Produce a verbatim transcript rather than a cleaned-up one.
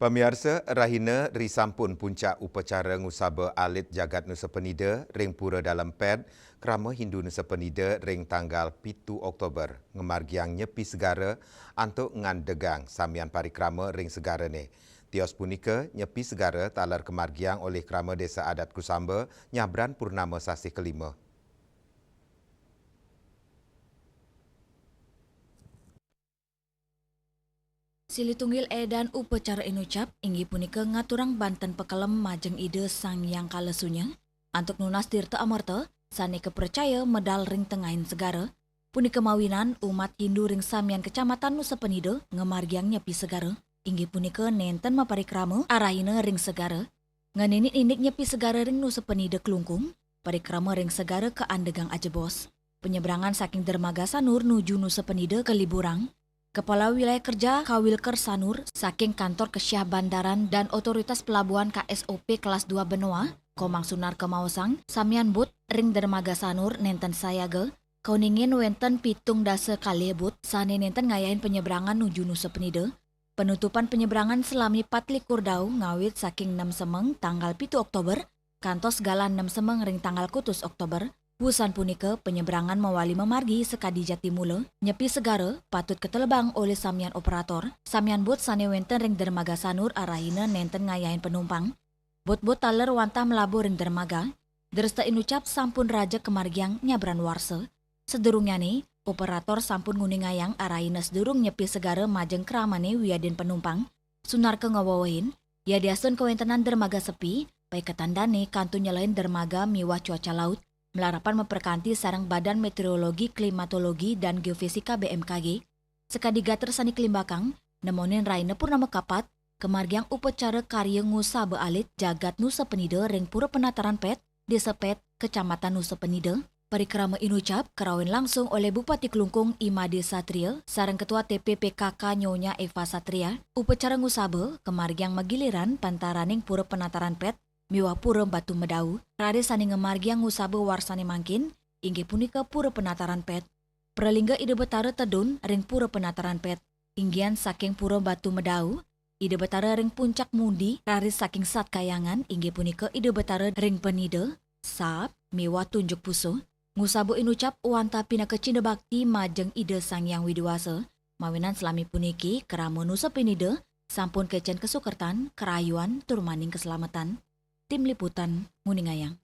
Pamiarsa, rahina risampun puncak upacara ngusaba alit jagat Nusa Penida ring Pura Dalem Ped, krama Hindu Nusa Penida ring tanggal pitu Oktober, ngamargiang Nyepi Segara antuk ngandegang samian parikrama ring segarane. Tios punika, Nyepi Segara taler kamargiang olih krama Desa Adat Kusamba nyabran purnama sasih kalima. Silih tunggil edan upacara inucap inggih punika ngaturang banten pakelem majeng Ida Sang Hyang Kala Sunya antuk nunas tirta amerta sane kapracaya medal ring tengahin segara. Punika mawinan umat Hindu ring samian Kecamatan Nusa Penida ngamargiang Nyepi Segara, inggih punika nenten maparikrama arahina ring segara. Ngenindik-nindik Nyepi Segara ring Nusa Penida Klungkung, parikrama ring segara kaandegang ajebos. Penyebrangan saking Dermaga Sanur nuju Nusa Penida kaliburang. Kepala Wilayah Kerja Kawilker Sanur saking Kantor Kesyah Bandaran dan Otoritas Pelabuhan K S O P kelas dua Benoa, Komang Sunar kamaosang, samian bot ring Dermaga Sanur nenten sayaga, kauningin wenten pitung dasa kalih bot sane nenten ngayahin penyebrangan nuju Nusa Penida. Penutupan penyebrangan selami patlikur dau ngawit saking nem semeng tanggal pitu Oktober kantos galah nem semeng ring tanggal kutus Oktober. Wusan punika, penyebrangan mawali mamargi sakadi jati mula. Nyepi segara patut katelebang olih samian operator, samian bot sane wenten ring Dermaga Sanur arahina nenten ngayahin penumpang. Bot-bot taler wantah malabuh ring dermaga. Dresta inucap sampun raja kamargiang nyabran warsa. Sadurungnyane, operator sampun nguningayang arahina sadurung Nyepi Segara majeng kramane wiadin penumpang. Sunarka ngawewehin, yadiastun kawentenan dermaga sepi, paiketan dane kantun nyelehin dermaga miwah cuaca laut, malarapan maprakanti sareng Badan Meteorologi, Klimatologi, dan Geofisika B M K G. Sakadi gatra sane kalimbakang, nemonin rahina purnama kapat, kamargiang upacara karya ngusaba alit jagat Nusa Penida ring Pura Penataran Pet, Desa Pet, Kecamatan Nusa Penida. Parikrama inucap karawahin langsung olih Bupati Klungkung I Made Satria sareng Ketua T P P K K Nyonya Eva Satria. Upacara ngusaba kamargiang magiliran pantaraning Pura Penataran Pet miwah Pura Batu Medau. Raris sane ngamargiang ngusaba warsane mangkin, inggih punika Pura Penataran Pet. Pralingga Ida Betara tedun ring Pura Penataran Pet. Inggihan saking Pura Batu Medau, Ida Betara ring Puncak Mundi, raris saking Sat Kahyangan, inggih punika Ida Betara ring Penida, Saap, miwah Tunjuk Pusuh. Ngusaba inucap wantah pinaka cinda bakti majeng Ida Sang Hyang Widi Wasa, mawinan salami puniki krama Nusa Penida sampun kecen kasukertan, karayuan, tur maning kaselametan. Tim Liputan nguningayang.